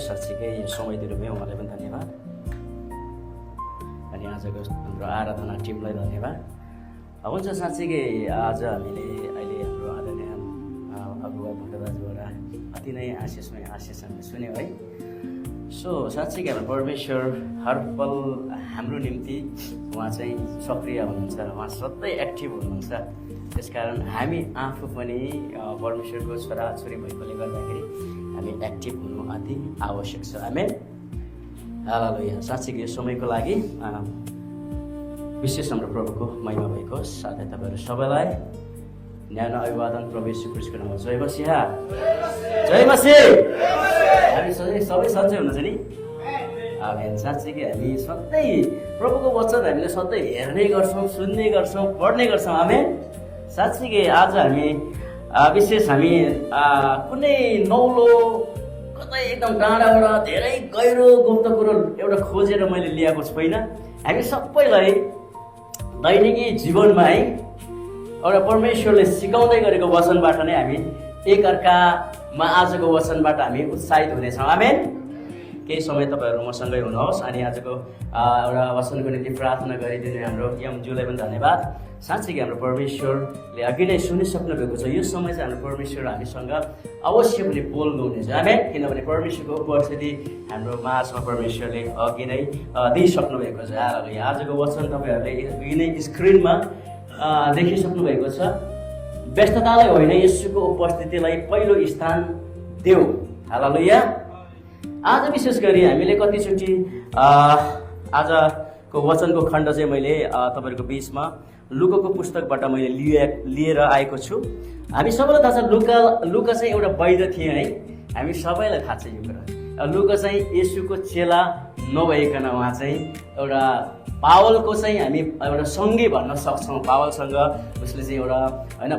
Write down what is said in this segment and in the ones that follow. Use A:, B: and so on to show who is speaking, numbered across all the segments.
A: साँच्चीकै समय दिनुभयो उहाँलाई पनि धन्यवाद। अनि आजको हाम्रो आराधना टिमलाई धन्यवाद। हुन्छ, साँच्चीकै आज हामीले अहिले हाम्रो आदरणीय अगुवा भट्ट दाजुबाट अति नै आशिषमय आशिष हामीले सुन्यौँ है। सो साँच्चीकै हाम्रो परमेश्वर हर पल हाम्रो निम्ति उहाँ चाहिँ सक्रिय हुनुहुन्छ, उहाँ सधैँ एक्टिभ हुनुहुन्छ। त्यसकारण हामी आफू पनि परमेश्वरको छोराछोरी भएकोले गर्दाखेरि हामी एक्टिभ हुनु अति आवश्यक छ। आमेन, हालेलुया। साँच्चीकै यो समयको लागि विशेष हाम्रो प्रभुको महिमा भएको साथै तपाईँहरू सबैलाई न्यानो अभिवादन प्रभु यीशु ख्रीष्टको नाममा जय मसीहा, जय मसीह। हामी सबै सन्चै हुनुहुन्छ नि? आमेन। साँच्चीकै हामी सधैँ प्रभुको वचन हामीले सधैँ हेर्ने गर्छौँ, सुन्ने गर्छौँ, पढ्ने गर्छौँ। आमेन। साँच्चीकै आज हामी विशेष हामी कुनै नौलो कतै एकदम डाँडाबाट धेरै गहिरो गुप्त कुरो एउटा खोजेर मैले ल्याएको छैन। हामी सबैलाई दैनिकी जीवनमा है एउटा परमेश्वरले सिकाउँदै गरेको वचनबाट नै हामी एकअर्कामा आजको वचनबाट हामी उत्साहित हुनेछौँ। आमेन। केही समय तपाईँहरू मसँगै हुनुहोस् अनि आजको एउटा वचनको निम्ति प्रार्थना गरिदिने हाम्रो यमज्यूलाई पनि धन्यवाद। साँच्चीकै हाम्रो परमेश्वरले अघि नै सुनिसक्नु भएको छ। यो समय चाहिँ हाम्रो परमेश्वर हामीसँग अवश्य पनि बोल्नु हुनेछ। आमेन। किनभने परमेश्वरको उपस्थिति हाम्रो माझमा परमेश्वरले अघि नै दिइसक्नु भएको छ। आजको वचन तपाईँहरूले यही नै स्क्रिनमा देखिसक्नु भएको छ। व्यस्ततालाई होइन, येशूको उपस्थितिलाई पहिलो स्थान देऊ। हालेलुया। आज विशेष गरी हामीले कतिचोटि आजको वचनको खण्ड चाहिँ मैले तपाईँहरूको बिचमा लुकाको पुस्तकबाट मैले लिएर आएको छु। हामी सबैलाई थाहा छ लुका चाहिँ एउटा वैद्य थिए है। हामी सबैलाई थाहा छ यो कुरा। लुका चाहिँ येशूको चेला नभइकन उहाँ चाहिँ एउटा पावलको चाहिँ हामी एउटा सँगै भन्न सक्छौँ। पावलसँग उसले चाहिँ एउटा होइन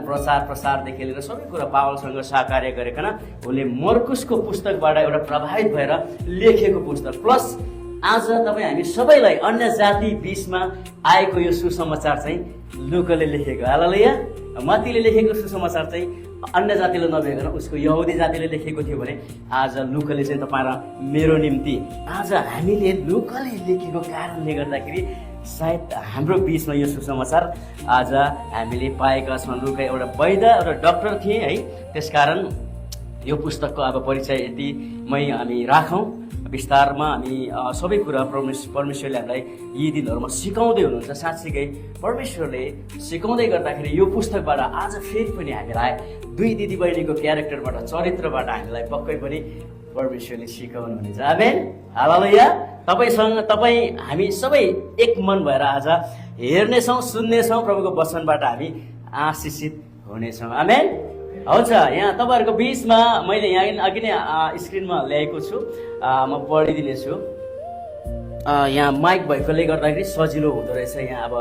A: प्रसारदेखि लिएर सबै कुरा पावलसँग सहकार्य गरिकन उसले मर्कुसको पुस्तकबाट एउटा प्रभावित भएर लेखेको पुस्तक। प्लस आज तपाईँ हामी सबैलाई अन्य जाति बिचमा आएको यो सुसमाचार चाहिँ लुकाले लेखेको। हालेलुया। मत्तीले लेखेको सुसमाचार चाहिँ अन्य जातिले नभइकन उसको यहुदी जातिले लेखेको थियो भने आज लुकाले चाहिँ तपाईँ र मेरो निम्ति आज हामीले लुकाले लेखेको कारणले गर्दाखेरि सायद हाम्रो बिचमा यो सुसमाचार आज हामीले पाएका छौँ। लुका एउटा वैद्य एउटा डक्टर थिए है। त्यसकारण यो पुस्तकको अब परिचय यतिमै हामी राखौँ। विस्तारमा हामी सबै कुरा परमेश्वरले हामीलाई यी दिनहरूमा सिकाउँदै हुनुहुन्छ। साँच्चीकै परमेश्वरले सिकाउँदै गर्दाखेरि यो पुस्तकबाट आज फेरि पनि हामीलाई दुई दिदीबहिनीको क्यारेक्टरबाट चरित्रबाट हामीलाई पक्कै पनि परमेश्वरले सिकाउनु हुनेछ। आमेन। हालेलुया। तपाईँ हामी सबै एक मन भएर आज हेर्नेछौँ, सुन्नेछौँ। प्रभुको वचनबाट हामी आशिषित हुनेछौँ। आमेन। हुन्छ, यहाँ तपाईँहरूको बिचमा मैले यहाँ अघि नै स्क्रिनमा ल्याएको छु, म पढिदिनेछु। यहाँ माइक भएकोले गर्दाखेरि सजिलो हुँदो रहेछ। यहाँ अब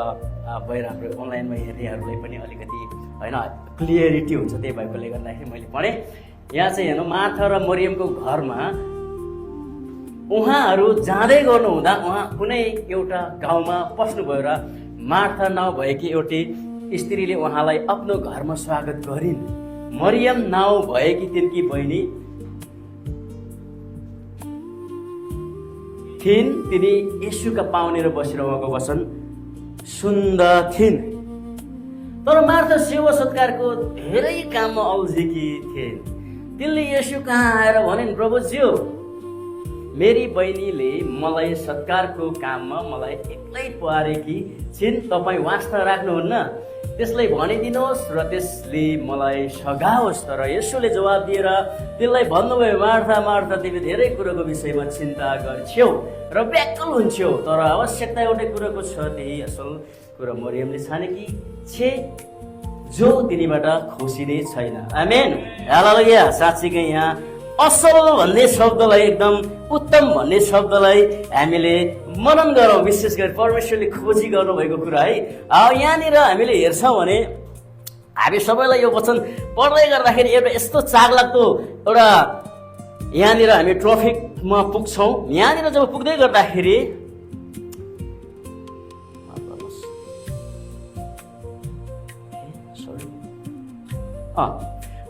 A: बाहिर हाम्रो अनलाइनमा हेर्नेहरूलाई पनि अलिकति होइन क्लियरिटी हुन्छ। त्यही भएकोले गर्दाखेरि मैले पढेँ। यहाँ चाहिँ हेर्नु, मार्था र मरियमको घरमा उहाँहरू जाँदै गर्नुहुँदा उहाँ कुनै एउटा गाउँमा पस्नुभयो र मार्था नाउँ भएकी एउटी स्त्रीले उहाँलाई आफ्नो घरमा स्वागत गरिन्। मरियम नाउँ भएकी तिनकी बहिनी थिइन्। तिनी येशूका पाउनेर बसेर उहाँको वचन सुन्दथिन्। तर मार्था सेवा सत्कारको धेरै काममा अल्झेकी थिइन्। तिनले येशू कहाँ आएर भनिन्, प्रभुज्यू, मेरी बहिनीले मलाई सत्कारको काममा मलाई एक्लै पारेकी छिन्। तपाईँ वास्ता राख्नुहुन्न, त्यसलाई भनिदिनुहोस् र त्यसले मलाई सघाओस्। तर येशूले जवाब दिएर त्यसलाई भन्नुभयो, मार्था मार्था, तिमी धेरै कुरोको विषयमा चिन्ता गर्छौ र व्याकुल हुन्छौ, तर आवश्यकता एउटै कुरोको छ। त्यही असल कुरो मरियमले छानेकी छे, जो तिनीबाट खुसी नै छैन। आमेन। हालेलुया। साँच्चीकै यहाँ असल भन्ने शब्दलाई, एकदम उत्तम भन्ने शब्दलाई हामीले मनन गरौँ। विशेष गरी परमेश्वरले खोजी गर्नुभएको कुरा है। यहाँनिर हामीले हेर्छौँ भने हामी सबैलाई यो वचन पढ्दै गर्दाखेरि एउटा यस्तो चाखलाग्दो एउटा यहाँनिर हामी ट्राफिकमा पुग्छौँ। यहाँनिर जब पुग्दै गर्दाखेरि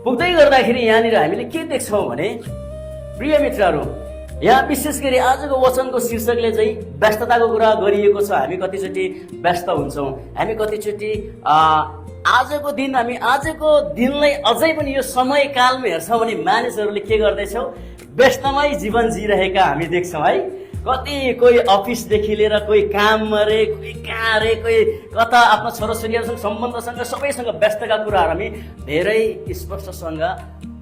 A: पुग्दै गर्दाखेरि यहाँनिर हामीले के देख्छौँ भने, प्रिय मित्रहरू, यहाँ विशेष गरी आजको वचनको शीर्षकले चाहिँ व्यस्तताको कुरा गरिएको छ। हामी कतिचोटि व्यस्त हुन्छौँ, हामी कतिचोटि आजको दिन हामी आजको दिनलाई अझै पनि यो समयकालमा हेर्छौँ भने मानिसहरूले के गर्दैछौँ, व्यस्तमै जीवन जिरहेका हामी देख्छौँ है। कति कोही अफिसदेखि लिएर कोही काममा रे, कोही कहाँ रे, कोही कता आफ्नो छोराछोरीहरूसँग सम्बन्धसँग सबैसँग व्यस्तका कुराहरू हामी धेरै स्पष्टसँग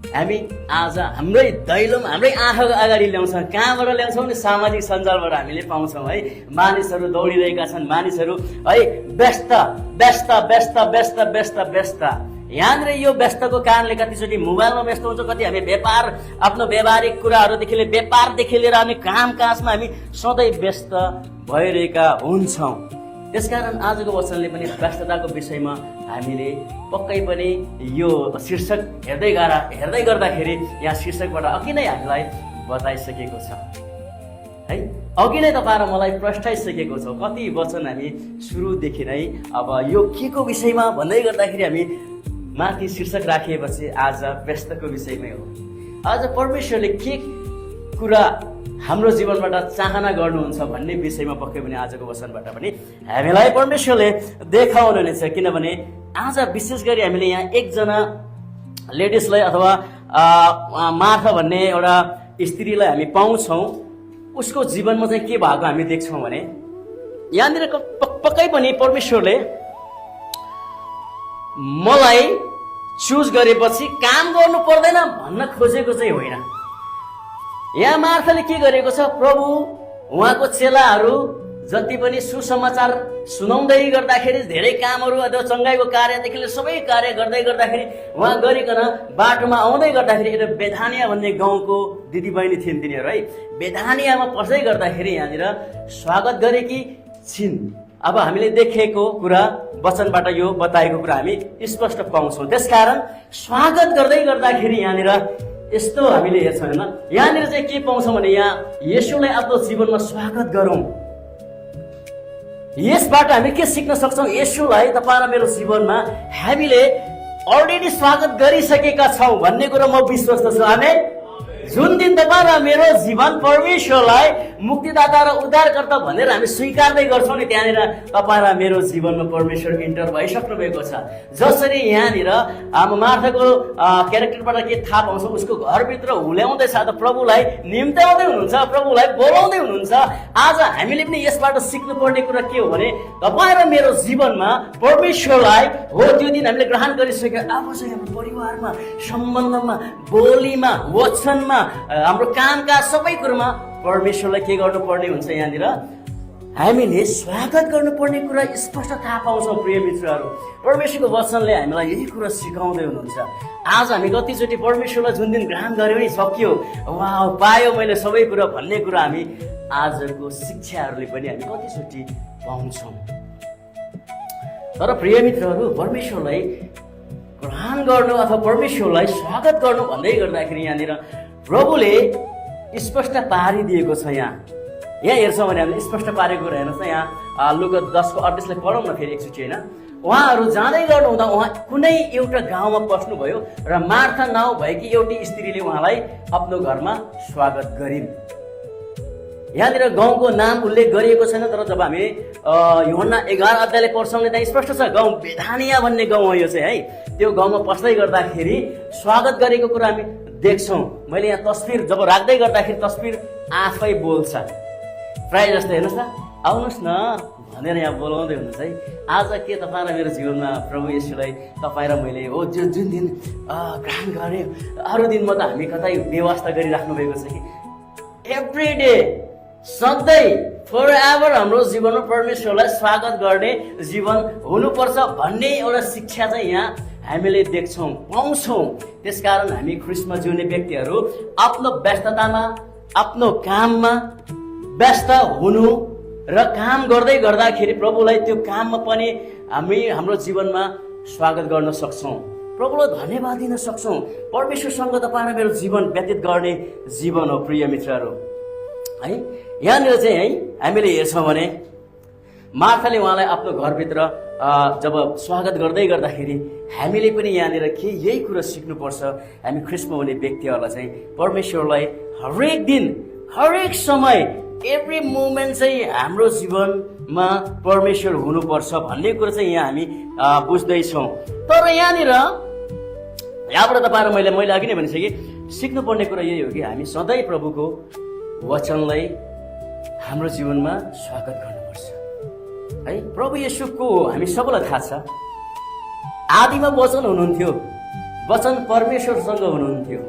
A: हामी आज हाम्रै दैलोमा हाम्रै आँखाको अगाडि ल्याउँछौँ। कहाँबाट ल्याउँछौँ भने सामाजिक सञ्जालबाट हामीले पाउँछौँ है। मानिसहरू दौडिरहेका छन्, मानिसहरू है व्यस्त व्यस्त व्यस्त व्यस्त व्यस्त व्यस्त। यहाँनिर यो व्यस्तको कारणले कतिचोटि मोबाइलमा व्यस्त हुन्छ, कति हामी व्यापार आफ्नो व्यावहारिक कुराहरूदेखि लिएर व्यापारदेखि लिएर हामी काम काजमा हामी सधैँ व्यस्त भइरहेका हुन्छौँ। त्यसकारण आजको वचनले पनि व्यस्तताको विषयमा हामीले पक्कै पनि यो शीर्षक हेर्दै गर्दाखेरि यहाँ शीर्षकबाट अघि नै हामीलाई बताइसकेको छ है। अघि नै तपाईँ र मलाई प्रस्ताइसकेको छ कति वचन हामी सुरुदेखि नै अब यो के को विषयमा भन्दै गर्दाखेरि हामी माथि शीर्षक राखिएपछि आज व्यस्तको विषयमै हो। आज परमेश्वरले के कुरा हाम्रो जीवनबाट चाहना गर्नुहुन्छ भन्ने विषयमा पक्कै पनि आजको वचनबाट पनि हामीलाई परमेश्वरले देखाउनुहुनेछ। किनभने आज विशेष गरी हामीले यहाँ एकजना लेडिजलाई अथवा मार्था भन्ने एउटा स्त्रीलाई हामी पाउँछौँ। उसको जीवनमा चाहिँ के भएको हामी देख्छौँ भने यहाँनिर पक्कै पनि परमेश्वरले मलाई चुज गरेपछि काम गर्नु पर्दैन भन्न खोजेको चाहिँ होइन। यहाँ मार्थाले के गरेको छ, प्रभु उहाँको चेलाहरू जति पनि सुसमाचार सुनाउँदै गर्दाखेरि धेरै कामहरू अथवा चङ्गाईको कार्यदेखि लिएर सबै कार्य गर्दै गर्दाखेरि उहाँ गरिकन बाटोमा आउँदै गर्दाखेरि एउटा बेथानिया भन्ने गाउँको दिदीबहिनी थिइन् तिनीहरू है। बेथानियामा पस्दै गर्दाखेरि यहाँनिर स्वागत गरेकी छिन्। अब हामीले देखेको कुरा वचनबाट यो बताएको कुरा हामी स्पष्ट पाउँछौँ। त्यसकारण स्वागत गर्दै गर्दाखेरि यहाँनिर यस्तो हामीले हेर्छौँ होइन, यहाँनिर चाहिँ के पाउँछौँ भने यहाँ येशूलाई आफ्नो जीवनमा स्वागत गरौँ। यसबाट हामी के सिक्न सक्छौँ, येशूलाई तपाईँ र मेरो जीवनमा हामीले अलरेडी स्वागत गरिसकेका छौँ भन्ने कुरो म विश्वस्त छु। हामी जुन दिन तपाईँ र मेरो जीवन परमेश्वरलाई मुक्तिदाता र उद्धारकर्ता भनेर हामी स्वीकार्दै गर्छौँ नि, त्यहाँनिर तपाईँ र मेरो जीवनमा परमेश्वर इन्टर भइसक्नु भएको छ। जसरी यहाँनिर अब मार्थाको क्यारेक्टरबाट के थाहा पाउँछौँ, उसको घरभित्र हुल्याउँदैछ त प्रभुलाई निम्त्याउँदै हुनुहुन्छ, प्रभुलाई बोलाउँदै हुनुहुन्छ। आज हामीले पनि यसबाट सिक्नुपर्ने कुरा के हो भने तपाईँ र मेरो जीवनमा परमेश्वरलाई हो त्यो दिन हामीले ग्रहण गरिसक्यो। अब चाहिँ हाम्रो परिवारमा, सम्बन्धमा, बोलीमा, वचनमा, हाम्रो कामकाज सबै कुरोमा परमेश्वरलाई के गर्नुपर्ने हुन्छ, यहाँनिर हामीले स्वागत गर्नुपर्ने कुरा स्पष्ट थाहा पाउँछौँ। प्रिय मित्रहरू, परमेश्वरको वचनले हामीलाई यही कुरा सिकाउँदै हुनुहुन्छ। आज हामी कतिचोटि परमेश्वरलाई जुन दिन ग्रहण गऱ्यौँ नि सक्यो, वाह पायो मैले सबै कुरा भन्ने कुरा हामी आजको शिक्षाहरूले पनि हामी कतिचोटि पाउँछौँ। तर प्रिय मित्रहरू, परमेश्वरलाई ग्रहण गर्नु अथवा परमेश्वरलाई स्वागत गर्नु भन्दै गर्दाखेरि यहाँनिर प्रभुले स्पष्ट पारिदिएको छ। यहाँ हेर्छौँ भने हामीले स्पष्ट पारेको कुरा हेर्नुहोस् न। यहाँ लुका 10:38 पढौँ न फेरि एकचोटि होइन। उहाँहरू जाँदै गर्नुहुँदा उहाँ कुनै एउटा गाउँमा पस्नुभयो र मार्था नाउँ भएकी एउटी स्त्रीले उहाँलाई आफ्नो घरमा स्वागत गरिन्। यहाँनिर गाउँको नाम उल्लेख गरिएको छैन, तर जब हामी यूहन्ना 11 अध्यायले पढ्छौँ भने त्यहाँ स्पष्ट छ गाउँ बेथानिया भन्ने गाउँ हो यो चाहिँ है। त्यो गाउँमा पस्दै गर्दाखेरि स्वागत गरेको कुरा हामी देख्छौँ। मैले यहाँ तस्बिर जब राख्दै गर्दाखेरि तस्बिर आफै बोल्छ प्राय जस्तो। हेर्नुहोस् न, आउनुहोस् न भनेर यहाँ बोलाउँदै हुनुहुन्छ है। आज के तपाईँ र मेरो जीवनमा प्रभु येशूलाई तपाईँ र मैले हो जुन दिन ग्रहण गरेँ, अरू दिनमा त हामी कतै व्यवस्था गरिराख्नु भएको छ कि एभ्री डे सधैँ फर एभर हाम्रो जीवनमा परमेश्वरलाई स्वागत गर्ने जीवन हुनुपर्छ भन्ने एउटा शिक्षा चाहिँ यहाँ हामीले देख्छौँ, पाउँछौँ। त्यसकारण हामी ख्रिस्टमा जिउने व्यक्तिहरू आफ्नो व्यस्ततामा, आफ्नो काममा व्यस्त हुनु र काम गर्दै गर्दाखेरि प्रभुलाई त्यो काममा पनि हामी हाम्रो जीवनमा स्वागत गर्न सक्छौँ, प्रभुलाई धन्यवाद दिन सक्छौँ। परमेश्वरसँग तपाईँ र मेरो जीवन व्यतीत गर्ने जीवन हो प्रिय मित्रहरू है। यहाँनिर चाहिँ है हामीले हेर्छौँ भने मार्थाले उहाँलाई आफ्नो घरभित्र जब स्वागत गर्दै गर्दाखेरि हामीले पनि यहाँनिर के यही कुरा सिक्नुपर्छ। हामी ख्रिस्टमा हुने व्यक्तिहरूलाई चाहिँ परमेश्वरलाई हरेक दिन हरेक समय एभ्री मोमेन्ट चाहिँ हाम्रो जीवनमा परमेश्वर हुनुपर्छ भन्ने कुरो चाहिँ यहाँ हामी बुझ्दैछौँ। तर यहाँबाट तपाईँहरू मैले अघि नै भनिसकेँ, सिक्नुपर्ने कुरा यही हो कि हामी सधैँ प्रभुको वचनलाई हाम्रो जीवनमा स्वागत गर्नुपर्छ है। प्रभु येशूको हामी सबैलाई थाहा छ, आदिमा वचन हुनुहुन्थ्यो, वचन परमेश्वरसँग हुनुहुन्थ्यो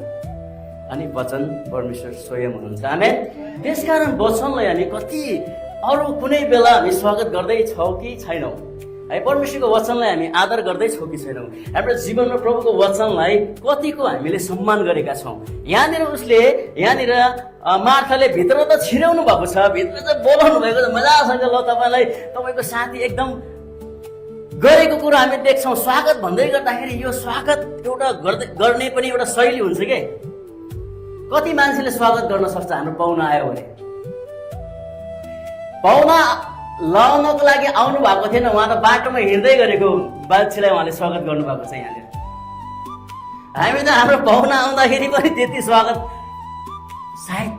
A: अनि वचन परमेश्वर स्वयं हुनुहुन्छ। आमेन। त्यसकारण वचनलाई हामी कति अरू कुनै बेला हामी स्वागत गर्दैछौँ कि छैनौँ है, परमेश्वरको वचनलाई हामी आदर गर्दैछौँ कि छैनौँ, हाम्रो जीवनमा प्रभुको वचनलाई कतिको हामीले सम्मान गरेका छौँ। यहाँनिर मार्थाले भित्र त छिराउनु भएको छ, भित्र त बोलाउनु भएको छ मजासँग, ल तपाईँको साथी एकदम गरेको कुरा हामी देख्छौँ। स्वागत भन्दै गर्दाखेरि यो स्वागत एउटा गर्ने पनि एउटा शैली हुन्छ के। कति मान्छेले स्वागत गर्न सक्छ? हाम्रो पाहुना आयो भने, पाहुना लाउनको लागि आउनु भएको थिएन, उहाँ त बाटोमा हिँड्दै गरेको बान्छीलाई उहाँले स्वागत गर्नुभएको छ। यहाँनिर हामी त हाम्रो पाहुना आउँदाखेरि पनि त्यति स्वागत सायद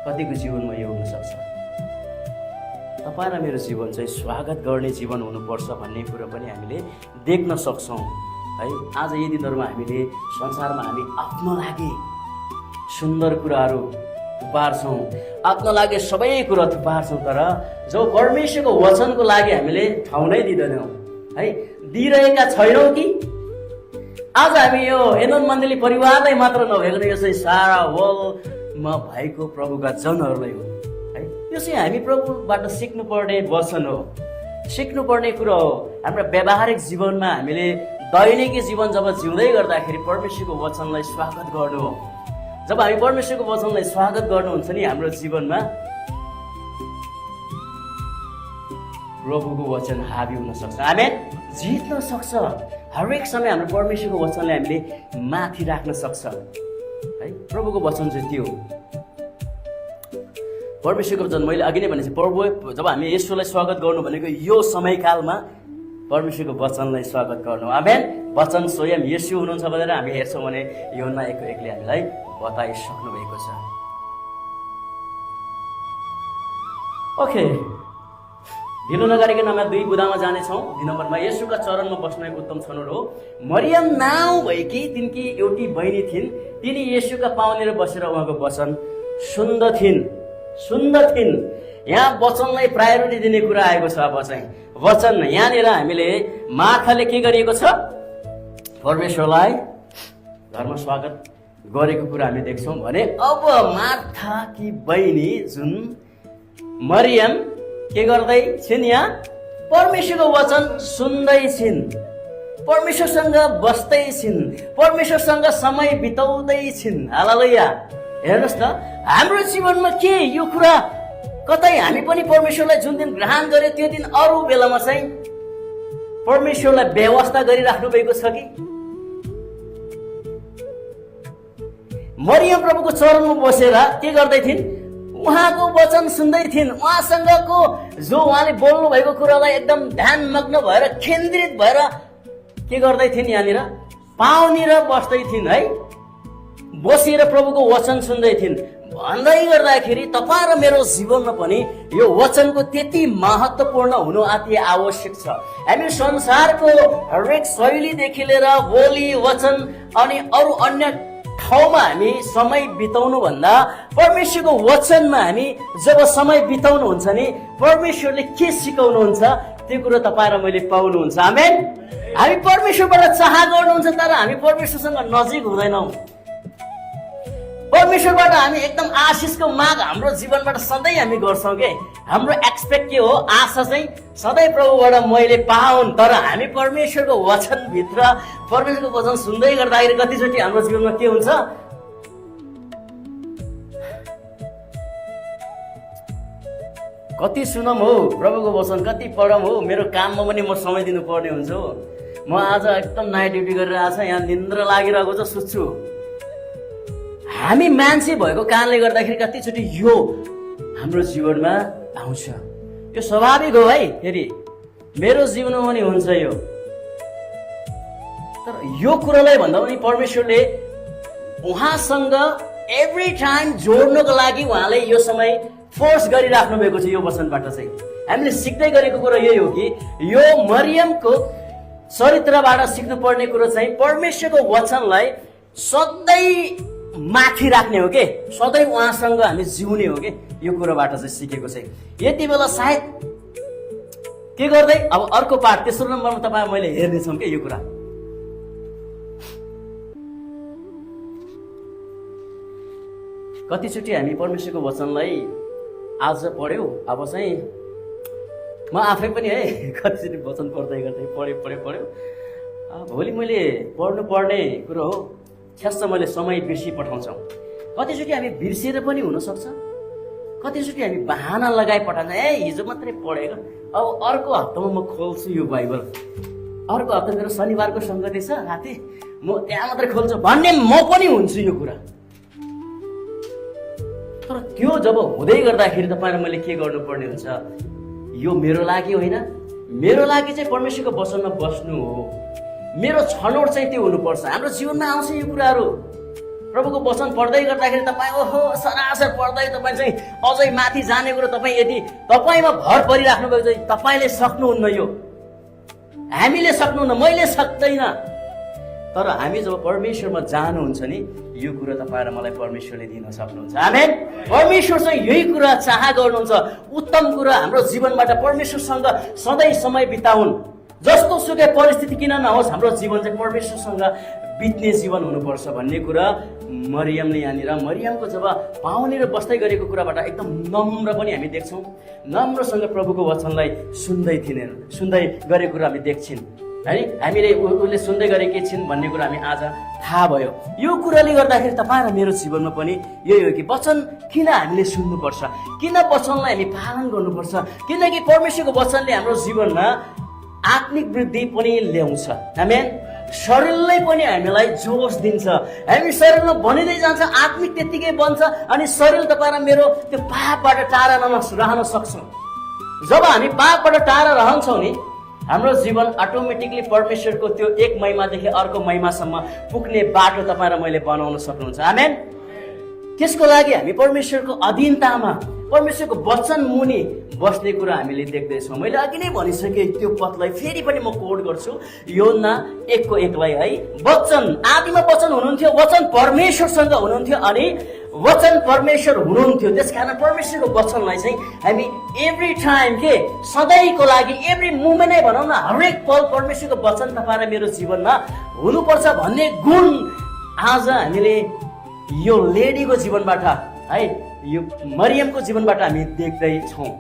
A: कतिको जीवनमा यो हुनसक्छ। तपाईँ र मेरो जीवन चाहिँ स्वागत गर्ने जीवन हुनुपर्छ भन्ने कुरो पनि हामीले देख्न सक्छौँ है। आज यी दिनहरूमा हामीले संसारमा हामी आफ्नो लागि सुन्दर कुराहरू थुपार्छौँ, आफ्नो लागि सबै कुरा थुपार्छौँ, तर जो परमेश्वरको वचनको लागि हामीले ठाउँ नै दिँदैनौँ है, दिइरहेका छैनौँ कि। आज हामी यो एनोन मण्डली परिवारलाई मात्र नभएको, यो चाहिँ सारा वर्ल्डमा भएको प्रभुका जनहरूलाई हो है। यो चाहिँ हामी प्रभुबाट सिक्नुपर्ने वचन हो, सिक्नुपर्ने कुरो हो। हाम्रो व्यावहारिक जीवनमा हामीले दैनिकी जीवन जब जिउँदै गर्दाखेरि परमेश्वरको वचनलाई स्वागत गर्नु हो। जब हामी परमेश्वरको वचनलाई स्वागत गर्नुहुन्छ नि, हाम्रो जीवनमा प्रभुको वचन हावी हुन सक्छ। आमेन। जित्न सक्छ। हरेक समय हाम्रो परमेश्वरको वचनले हामीले माथि राख्न सक्छ है। प्रभुको वचन चाहिँ त्यो हो। परमेश्वरको वचन मैले अघि नै भनेपछि, प्रभु जब हामी येशूलाई स्वागत गर्नु भनेको यो समयकालमा परमेश्वरको वचनलाई स्वागत गर्नु। आमेन। वचन स्वयं येशू हुनुहुन्छ भनेर हामी हेर्छौँ भने यूहन्ना 1:1ले हामीलाई बताइसक्नु भएको छ। ओके, ढिलो नगरिकन नम्बर 2 बुदामा जानेछौँ। 2 नम्बरमा येशूका चरणमा बस्न उत्तम छनौट हो। मरियम नाउँ भएकी तिनकी एउटी बहिनी थिइन्, तिनी येशूका पाउनेर बसेर उहाँको वचन सुन्दथिन्। यहाँ वचनलाई प्रायोरिटी दिने कुरा आएको छ। अब चाहिँ वचन, यहाँनिर हामीले मार्थाले के गरिएको छ? परमेश्वरलाई घरमा स्वागत गरेको कुरा हामी देख्छौँ भने अब मार्था कि बहिनी जुन मरियम के गर्दै छिन्? यहाँ परमेश्वरको वचन सुन्दै छिन्, परमेश्वरसँग बस्दै छिन्, परमेश्वरसँग समय बिताउँदै छिन्। हालेलुया। हेर्नुहोस् त, हाम्रो जीवनमा के यो कुरा कतै हामी पनि परमेश्वरलाई जुन दिन ग्रहण गरे त्यो दिन अरू बेलामा चाहिँ परमेश्वरलाई व्यवस्था गरिराख्नु भएको छ कि? मरियम प्रभुको चरणमा बसेर के गर्दै थिइन्? उहाँको वचन सुन्दै थिइन्। उहाँसँगको जो उहाँले बोल्नु भएको कुरालाई एकदम ध्यानमग्न भएर केन्द्रित भएर के गर्दै थिइन्? यहाँनिर पाउनेर बस्दै थिइन् है, बसेर प्रभुको वचन सुन्दै थिइन्। भन्दै गर्दाखेरि तपाईँ र मेरो जीवनमा पनि यो वचनको त्यति महत्त्वपूर्ण हुनु अति आवश्यक छ। हामी संसारको हरेक शैलीदेखि लिएर बोली वचन अनि अरू अन्य ठाउँमा हामी समय बिताउनु भन्दा परमेश्वरको वचनमा हामी जब समय बिताउनु हुन्छ नि, परमेश्वरले के सिकाउनुहुन्छ त्यो कुरो तपाईँ र मैले पाउनुहुन्छ। आमेन। हामी परमेश्वरबाट चाह गर्नुहुन्छ, तर हामी परमेश्वरसँग नजिक हुँदैनौँ। परमेश्वरबाट हामी एकदम आशिषको माग हाम्रो जीवनबाट सधैँ हामी गर्छौँ के। हाम्रो एक्सपेक्ट के हो? आशा चाहिँ सधैँ प्रभुबाट मैले पाउन्। तर हामी परमेश्वरको वचनभित्र परमेश्वरको वचन सुन्दै गर्दाखेरि कतिचोटि हाम्रो जीवनमा के हुन्छ? कति सुनौँ हो प्रभुको वचन, कति पढौँ हो, मेरो काममा पनि म समय दिनुपर्ने हुन्छ हो। म आज एकदम नाइट ड्युटी गरेर आएको छ, यहाँ निन्द्रा लागिरहेको छ, सुत्छु। हामी मान्छे भएको कारणले गर्दाखेरि कतिचोटि यो हाम्रो जीवनमा आउँछ। यो स्वाभाविक हो है। फेरि मेरो जीवनमा पनि हुन्छ यो। तर यो कुरालाई भन्दा पनि परमेश्वरले उहाँसँग एभ्री टाइम जोड्नको लागि उहाँले यो समय फोर्स गरिराख्नु भएको छ। यो वचनबाट चाहिँ हामीले सिक्दै गरेको कुरो यही हो कि यो मरियमको चरित्रबाट सिक्नुपर्ने कुरो चाहिँ परमेश्वरको वचनलाई सधैँ माथि राख्ने हो के, सधैँ उहाँसँग हामी जिउने हो के। यो कुरोबाट चाहिँ सिकेको चाहिँ यति बेला सायद के गर्दै अब अर्को पाठ तेस्रो नम्बरमा तपाईँ मैले हेर्नेछौँ के यो कुरा। कतिचोटि हामी परमेश्वरको वचनलाई आज पढ्यौँ, अब चाहिँ म आफै पनि है कतिचोटि वचन पढ्दै गर्दै पढ्यो भोलि मैले पढ्नु पर्ने कुरो हो, ठ्यास मैले समय बिर्सी पठाउँछौँ। कतिचोटि हामी बिर्सिएर पनि हुनसक्छ, कतिचोटि हामी बहाना लगाइ पठाउँछ, हिजो मात्रै पढेको, अब अर्को हप्तामा म खोल्छु यो बाइबल, अर्को हप्ता मेरो शनिबारको सङ्गति छ राति, म त्यहाँ मात्रै खोल्छु भन्ने म पनि हुन्छु यो कुरा। तर त्यो जब हुँदै गर्दाखेरि तपाईँ र मैले के गर्नुपर्ने हुन्छ, यो मेरो लागि होइन, मेरो लागि चाहिँ परमेश्वरको वचनमा बस्नु हो, मेरो छनौट चाहिँ त्यो हुनुपर्छ। हाम्रो जीवनमा आउँछ यो कुराहरू, प्रभुको वचन पढ्दै गर्दाखेरि तपाईँ ओहो सरासर पढ्दै तपाईँ चाहिँ अझै माथि जाने कुरो तपाईँ यदि तपाईँमा भर परिराख्नु भएको चाहिँ तपाईँले सक्नुहुन्न, यो हामीले सक्नुहुन्न, मैले सक्दैन। तर हामी जब परमेश्वरमा जानुहुन्छ नि यो कुरा तपाईँ र मलाई परमेश्वरले दिन सक्नुहुन्छ। आमेन। परमेश्वर चाहिँ यही कुरा चाह गर्नुहुन्छ, उत्तम कुरा हाम्रो जीवनबाट परमेश्वरसँग सधैँ समय बिताउन्। जस्तो सुकै परिस्थिति किन नहोस् हाम्रो जीवन चाहिँ परमेश्वरसँग बित्ने जीवन हुनुपर्छ भन्ने कुरा मरियमले यहाँनिर मरियमको जब पाउनेर बस्दै गरेको कुराबाट एकदम नम्र पनि हामी देख्छौँ, नम्रसँग प्रभुको वचनलाई सुन्दै गरेको कुरा हामी देख्छौँ है। हामीले उसले सुन्दै गरेकी छिन् भन्ने कुरा हामी आज थाहा भयो। यो कुराले गर्दाखेरि तपाईँ र मेरो जीवनमा पनि यही हो कि वचन किन हामीले सुन्नुपर्छ, किन वचनलाई हामी पालन गर्नुपर्छ, किनकि परमेश्वरको वचनले हाम्रो जीवनमा आत्मिक वृद्धि पनि ल्याउँछ। आमेन। शरीरलाई पनि हामीलाई जोस दिन्छ, हामी शरीरमा बनिँदै जान्छ, आत्मिक त्यत्तिकै बन्छ अनि शरीर तपाईँ र मेरो त्यो पापबाट टाढा रहन सक्छौँ। जब हामी पापबाट टाढा रहन्छौँ नि हाम्रो जीवन अटोमेटिकली परमेश्वरको त्यो एक महिमादेखि अर्को महिमासम्म पुग्ने बाटो तपाईँ र मैले बनाउन सक्नुहुन्छ। आमेन। त्यसको लागि हामी परमेश्वरको अधीनतामा परमेश्वरको वचन मुनि बस्ने कुरा हामीले देख्दैछौँ। मैले अघि नै भनिसकेँ त्यो पदलाई फेरि पनि म कोट गर्छु, योना 1:1 है। वचन आदिमा वचन हुनुहुन्थ्यो, वचन परमेश्वरसँग हुनुहुन्थ्यो अनि वचन परमेश्वर हुनुहुन्थ्यो। त्यसकारण परमेश्वरको वचनलाई चाहिँ हामी एभ्री टाइम के सधैँको लागि एभ्री मुमेन्ट नै भनौँ न, हरेक पल परमेश्वरको वचन तपाईँ र मेरो जीवनमा हुनुपर्छ भन्ने गुण आज हामीले यो लेडीको जीवनबाट है, यो मरियमको जीवनबाट हामी देख्दैछौँ।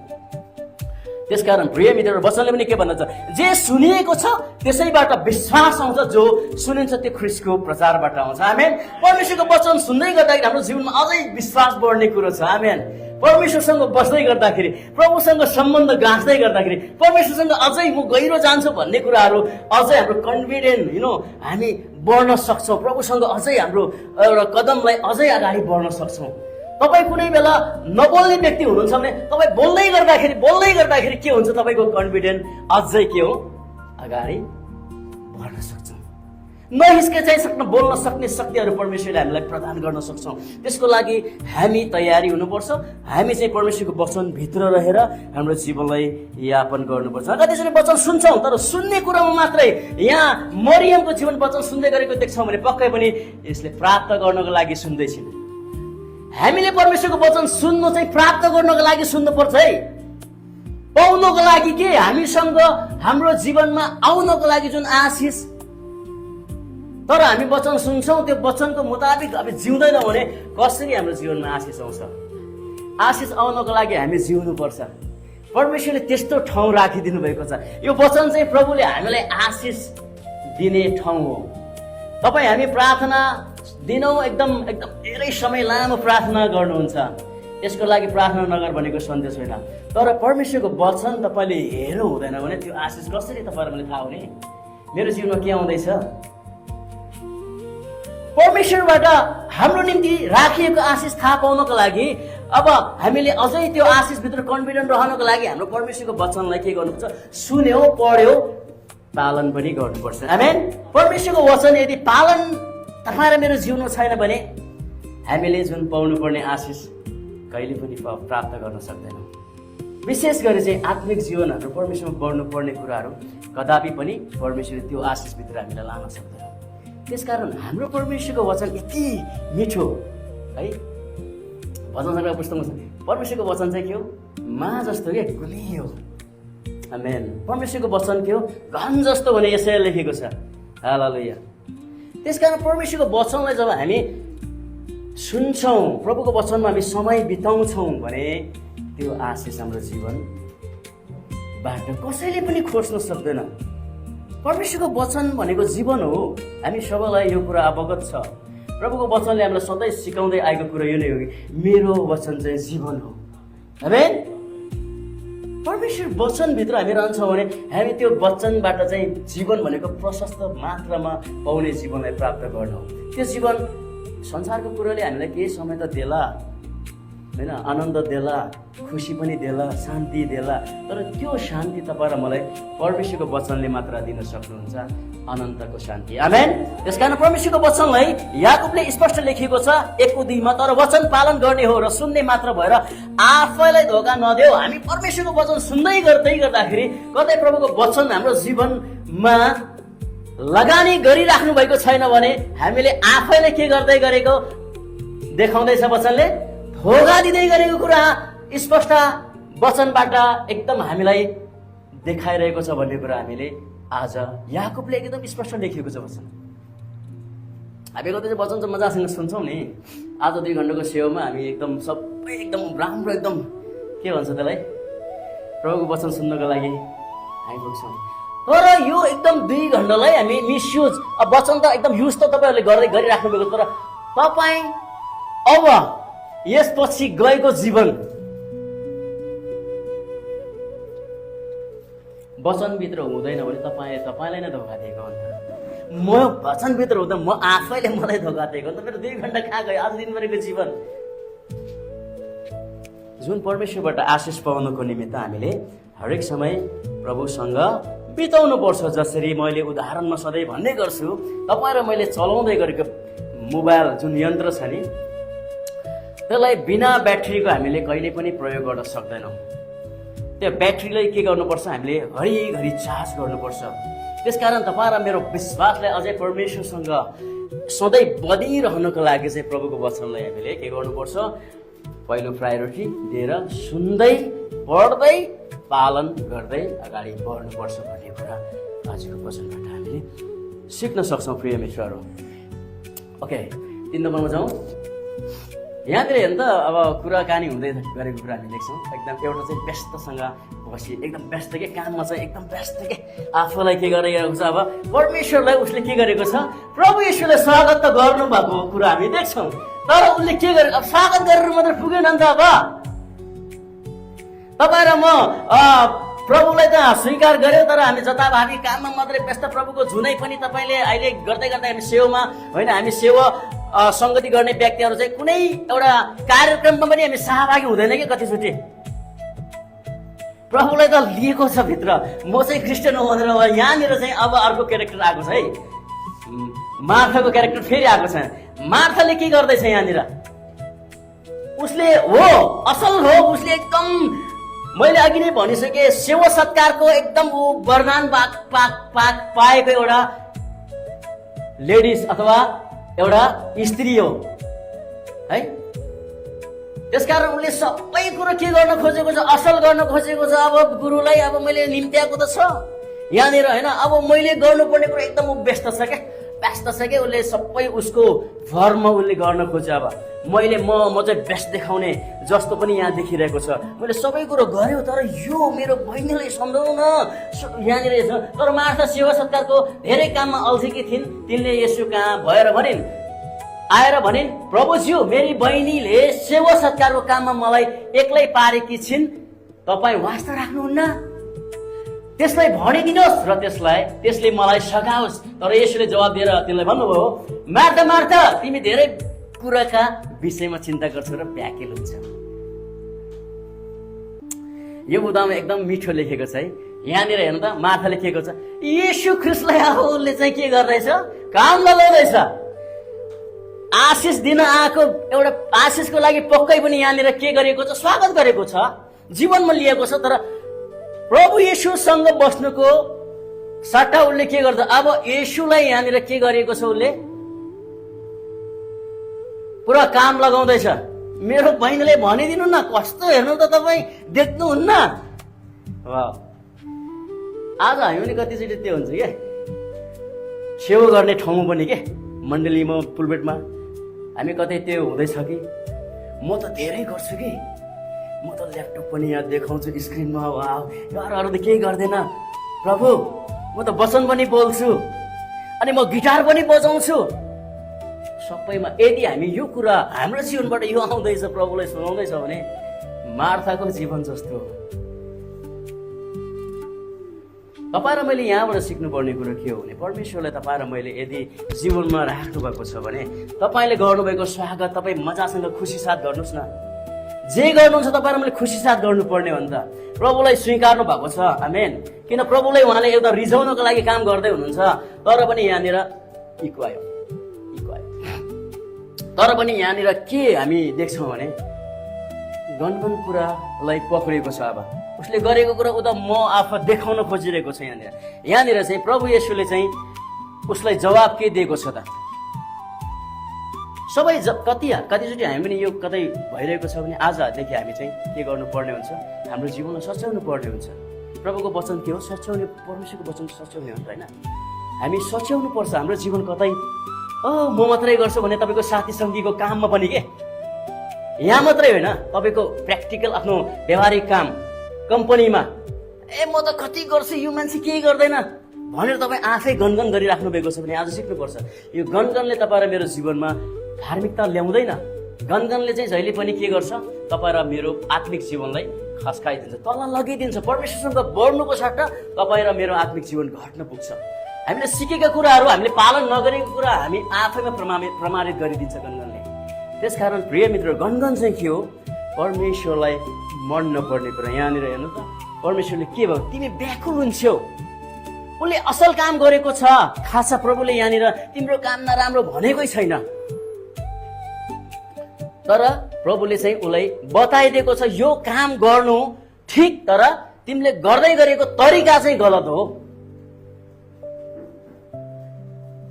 A: त्यसकारण प्रिय मित्रहरू वचनले पनि के भन्दछ, जे सुनिएको छ त्यसैबाट विश्वास आउँछ, जो सुनिन्छ त्यो ख्रीष्टको प्रचारबाट आउँछ। आमेन। परमेश्वरको वचन सुन्दै गर्दाखेरि हाम्रो जीवनमा अझै विश्वास बढ्ने कुरो छ। आमेन। परमेश्वरसँग बस्दै गर्दाखेरि, प्रभुसँग सम्बन्ध गाँच्दै गर्दाखेरि, परमेश्वरसँग अझै म गहिरो जान्छु भन्ने कुराहरू अझै हाम्रो कन्फिडेन्ट हामी बढ्न सक्छौँ। प्रभुसँग अझै हाम्रो एउटा कदमलाई अझै अगाडि बढ्न सक्छौँ। तपाईँ कुनै बेला नबोल्ने व्यक्ति हुनुहुन्छ भने तपाईँ बोल्दै गर्दाखेरि के हुन्छ, तपाईँको कन्फिडेन्ट अझै के हो अगाडि बढ्न सक्छ। नहिस्किचाइसक्न बोल्न सक्ने शक्तिहरू परमेश्वरले हामीलाई प्रदान गर्न सक्छौँ। त्यसको लागि हामी तयारी हुनुपर्छ। हामी चाहिँ परमेश्वरको वचनभित्र रहेर हाम्रो जीवनलाई यापन गर्नुपर्छ। कतिचोटि वचन सुन्छौँ तर सुन्ने कुरामा मात्रै यहाँ मरियमको जीवन वचन सुन्दै गरेको देख्छौँ भने पक्कै पनि यसले प्राप्त गर्नको लागि सुन्दैछन्। हामीले परमेश्वरको वचन सुन्नु चाहिँ प्राप्त गर्नको लागि सुन्नुपर्छ है, पाउनको लागि के हामीसँग हाम्रो जीवनमा आउनको लागि जुन आशिष। तर हामी वचन सुन्छौँ त्यो वचनको मुताबिक अब जिउँदैनौँ भने कसरी हाम्रो जीवनमा आशिष आउँछ? आशिष आउनको लागि हामी जिउनुपर्छ। परमेश्वरले त्यस्तो ठाउँ राखिदिनु भएको छ। यो वचन चाहिँ प्रभुले हामीलाई आशिष दिने ठाउँ हो। तपाईँ हामी प्रार्थना दिनौँ, एकदम धेरै समय लामो प्रार्थना गर्नुहुन्छ, यसको लागि प्रार्थना नगर भनेको सन्देश होइन। तर परमेश्वरको वचन तपाईँले हेर्नु हुँदैन भने त्यो आशिष कसरी तपाईँलाई थाहा हुने? मेरो जीवनमा के आउँदैछ? परमेश्वरबाट हाम्रो निम्ति राखिएको आशिष थाहा पाउनको लागि अब हामीले अझै त्यो आशिषभित्र कन्फिडेन्ट रहनको लागि हाम्रो परमेश्वरको वचनलाई के गर्नुपर्छ? सुन्यो, पढ्यो, पालन पनि गर्नुपर्छ। आमेन। परमेश्वरको वचन यदि पालन तपाईँ र मेरो जीवनमा छैन भने हामीले जुन पाउनुपर्ने आशिष कहिले पनि प्राप्त गर्न सक्दैनौँ। विशेष गरी चाहिँ आत्मिक जीवनहरू परमेश्वरमा बढ्नुपर्ने कुराहरू कदापि पनि परमेश्वरले त्यो आशिषभित्र हामीलाई लान सक्दैन। त्यसकारण हाम्रो परमेश्वरको वचन यति मिठो है। भजन सङ्ग्रह पुस्तकमा छ परमेश्वरको वचन चाहिँ के हो? मा जस्तो के गुलियो। आमेन। परमेश्वरको वचन के हो? घन जस्तो भने यसै लेखेको छ। हालेलुया। त्यसकारण परमेश्वरको वचनलाई जब हामी सुन्छौँ, प्रभुको वचनमा हामी समय बिताउँछौँ भने त्यो आशिष हाम्रो जीवनबाट कसैले पनि खोज्न सक्दैन। परमेश्वरको वचन भनेको जीवन हो। हामी सबैलाई यो कुरा अवगत छ। प्रभुको वचनले हामीलाई सधैँ सिकाउँदै आएको कुरा यो नै हो कि मेरो वचन चाहिँ जीवन हो। आमेन। परमेश्वर वचनभित्र हामी रहन्छौँ भने हामी त्यो वचनबाट चाहिँ जीवन भनेको प्रशस्त मात्रामा पाउने जीवनलाई प्राप्त गर्न हो। त्यो जीवन संसारको कुरोले हामीलाई केही समय त देला होइन, आनन्द देला, खुसी पनि देला, शान्ति देला, तर त्यो शान्ति तपाईँ र मलाई परमेश्वरको वचनले मात्र दिन सक्नुहुन्छ, अनन्तको शान्ति। आमेन। त्यसकारण परमेश्वरको वचनलाई याकुबले स्पष्ट लेखिएको छ 1:2 तर वचन पालन गर्ने हो र सुन्ने मात्र भएर आफैलाई धोका नदेऊ। हामी परमेश्वरको वचन सुन्दै गर्दाखेरि कतै प्रभुको वचन हाम्रो जीवनमा लगानी गरिराख्नु भएको छैन भने हामीले आफैले के गर्दै गरेको देखाउँदैछ? वचनले धोका दिँदै गरेको कुरा स्पष्ट वचनबाट एकदम हामीलाई देखाइरहेको छ भन्ने कुरा हामीले आज याकुबले एकदम स्पष्ट लेखिएको छ वचन। हामी कतै चाहिँ वचन चाहिँ मजासँग सुन्छौँ नि। आज 2 घण्टाको सेवामा हामी एकदम सबै एकदम राम्रो एकदम के भन्छ त्यसलाई प्रभुको वचन सुन्नको लागि हामी पुग्छौँ। तर यो एकदम 2 घण्टालाई हामी मिसयुज, अब वचन त एकदम युज त तपाईँहरूले गरिराख्नु भएको, तर तपाईँ अब यसपछि गएको जीवन वचनभित्र हुँदैन भने तपाईँलाई नै धोका दिएको हुन्छ। म वचनभित्र हुँदा म आफैले मलाई धोका दिएको अन्त मेरो 2 घण्टा कहाँ गयो आज दिनभरिको जीवन। जुन परमेश्वरबाट आशिष पाउनको निमित्त हामीले हरेक समय प्रभुसँग बिताउनु पर्छ। जसरी मैले उदाहरणमा सधैँ भन्ने गर्छु, तपाईँ र मैले चलाउँदै गरेको मोबाइल जुन यन्त्र छ नि, त्यसलाई बिना ब्याट्रीको हामीले कहिले पनि प्रयोग गर्न सक्दैनौँ। त्यो ब्याट्रीलाई के गर्नुपर्छ? हामीले घरिघरि चार्ज गर्नुपर्छ। त्यसकारण तपाईँ र मेरो विश्वासलाई अझै परमेश्वरसँग सधैँ बनिरहनको लागि चाहिँ प्रभुको वचनलाई हामीले के गर्नुपर्छ? पहिलो प्रायोरिटी दिएर सुन्दै पढ्दै पालन गर्दै अगाडि बढ्नुपर्छ भन्ने कुरा आजको वचनबाट हामीले सिक्न सक्छौँ प्रिय मित्रहरू। ओके, 3 नम्बरमा जाउँ। यहाँतिर हेर्नु त अब कुराकानी हुँदै गरेको कुरा हामी देख्छौँ। एकदम एउटा चाहिँ व्यस्तसँग बसी एकदम व्यस्त के काममा चाहिँ एकदम व्यस्त के आफूलाई के गरिरहेको छ। अब परमेश्वरलाई उसले के गरेको छ? प्रभु येशूले स्वागत त गर्नुभएको कुरा हामी देख्छौँ, तर उसले के गरेको? अब स्वागत गरेर मात्र पुगेन नि त। अब तपाईँ र म प्रभुलाई त स्वीकार गर्यो, तर हामी जताभावी काममा मात्रै व्यस्त। प्रभुको जुनै पनि तपाईँले अहिले गर्दै हामी सेवामा होइन, हामी सेवा सङ्गति गर्ने व्यक्तिहरू चाहिँ कुनै एउटा कार्यक्रममा पनि हामी सहभागी हुँदैन कि कतिचोटि। प्रभुलाई त लिएको छ भित्र, म चाहिँ क्रिस्चियन हो भनेर। यहाँनिर चाहिँ अब अर्को क्यारेक्टर आएको छ है, मार्थाको क्यारेक्टर फेरि आएको छ। मार्थाले के गर्दैछ यहाँनिर? उसले हो असल हो, उसले एकदम मैले अघि नै भनिसकेँ सेवा सत्कारको एकदम ऊ वरदान पाएको एउटा लेडिज अथवा एउटा स्त्री हो है। त्यसकारण उसले सबै कुरो के गर्न खोजेको छ? असल गर्न खोजेको छ। अब गुरुलाई अब मैले निम्त्याएको त छ यहाँनिर होइन, अब मैले गर्नुपर्ने कुरो एकदम व्यस्त छ क्या उसले सबै उसको भरमा उसले गर्न खोज्यो। अब मैले म चाहिँ व्यस्त देखाउने जस्तो पनि यहाँ देखिरहेको छ। मैले सबै कुरो गर्यो, तर यो मेरो बहिनीलाई सम्झाउन यहाँनिर छ। तर मार्था सेवा सत्कारको धेरै काममा अल्झेकी थिइन्। तिनले यसो कहाँ भएर आएर भनिन्, प्रभुज्यू मेरी बहिनीले सेवा सत्कारको काममा मलाई एक्लै पारेकी छिन्, तपाईँ वास्ता राख्नुहुन्न? त्यसलाई भनिदिनुहोस् र त्यसले मलाई सघाओस्। तर यसोले जवाब दिएर तिनलाई भन्नुभयो, मार्था मार्था तिमी धेरै कुराका विषयमा चिन्ता गर्छौ र व्याकुल हुन्छ। यो बुदामा एकदम मिठो लेखेको छ है। यहाँनिर हेर्नु त मार्थाले के गर्छ? येशू ख्रिस्टलाई अब उसले चाहिँ के गर्दैछ? काम लगाउँदैछ। आशिष दिन आएको एउटा आशिषको लागि पक्कै पनि यहाँनिर के गरेको छ, स्वागत गरेको छ, जीवनमा लिएको छ। तर प्रभु येशूसँग बस्नुको सट्टा उसले के गर्छ, अब येशूलाई यहाँनिर के गरेको छ, उसले पुरा काम लगाउँदैछ। मेरो बहिनीले भनिदिनु न, कस्तो हेर्नु त तपाईँ देख्नुहुन्न। आज हामी पनि कतिचोटि त्यो हुन्छ क्या, सेवा गर्ने ठाउँमा पनि के मण्डलीमा पुलपेटमा हामी कतै त्यो हुँदैछ कि म त धेरै गर्छु कि, म त ल्यापटप पनि यहाँ देखाउँछु स्क्रिनमा, अरू त केही गर्दैन प्रभु, म त वचन पनि बोल्छु अनि म गिटार पनि बजाउँछु। सबैमा यदि हामी यो कुरा हाम्रो जीवनबाट यो आउँदैछ, प्रभुलाई सुनाउँदैछ भने मार्थाको जीवन जस्तो हो। तपाईँ र मैले यहाँबाट सिक्नुपर्ने कुरो के हो भने, परमेश्वरलाई तपाईँ र मैले यदि जीवनमा राख्नु भएको छ भने तपाईँले गर्नुभएको स्वागत तपाईँ मजासँग खुसी साथ गर्नुहोस् न। जे गर्नुहुन्छ तपाईँ र मैले खुसी साथ गर्नुपर्ने हो नि त। प्रभुलाई स्वीकार्नु भएको छ, आमेन। किन प्रभुलाई उहाँले एउटा रिझाउनको लागि काम गर्दै हुनुहुन्छ, तर पनि यहाँनिर इको आयो। तर पनि यहाँनिर के हामी देख्छौँ भने गनगन कुरालाई पक्रिएको छ। अब उसले गरेको कुरा उता म आफू देखाउन खोजिरहेको छ। यहाँनिर चाहिँ प्रभु येशूले चाहिँ उसलाई जवाब के दिएको छ त। सबै कतिचोटि हामी पनि यो कतै भइरहेको छ भने आजदेखि हामी चाहिँ के गर्नुपर्ने हुन्छ, हाम्रो जीवनलाई सच्याउनु पर्ने हुन्छ। प्रभुको वचन के हो, सच्याउने, परमेश्वरको वचन सच्याउने हुन्छ होइन। हामी सच्याउनु पर्छ हाम्रो जीवन। कतै म मात्रै गर्छु भने तपाईँको साथी सङ्गीको काममा पनि के, यहाँ मात्रै होइन, तपाईँको प्र्याक्टिकल आफ्नो व्यवहारिक काम कम्पनीमा, म त कति गर्छु यो मान्छे केही गर्दैन भनेर तपाईँ आफै गनगन गरिराख्नु भएको छ भने आज सिक्नुपर्छ। यो गनगनले तपाईँ र मेरो जीवनमा धार्मिकता ल्याउँदैन। गनगनले चाहिँ जहिले पनि के गर्छ, तपाईँ र मेरो आत्मिक जीवनलाई खस्काइदिन्छ, तल लगिदिन्छ। परमेश्वरसँग बढ्नुको सट्टा तपाईँ र मेरो आत्मिक जीवन घट्न पुग्छ। हामीले सिकेका कुराहरू हामीले पालन नगरेको कुरा हामी आफैमा प्रमाणित गरिदिन्छ गनगनले। त्यसकारण प्रिय मित्र, गनगन चाहिँ के हो, परमेश्वरलाई मन नपर्ने कुरा। यहाँनिर हेर्नु त, परमेश्वरले के भयो, तिमी व्याकुल हुन्छौ, उसले असल काम गरेको छ, खास प्रभुले यहाँनिर तिम्रो काम नराम्रो भनेकै छैन, तर प्रभुले चाहिँ उसलाई बताइदिएको छ यो काम गर्नु ठिक, तर तिमीले गर्दै गरेको तरिका चाहिँ गलत हो।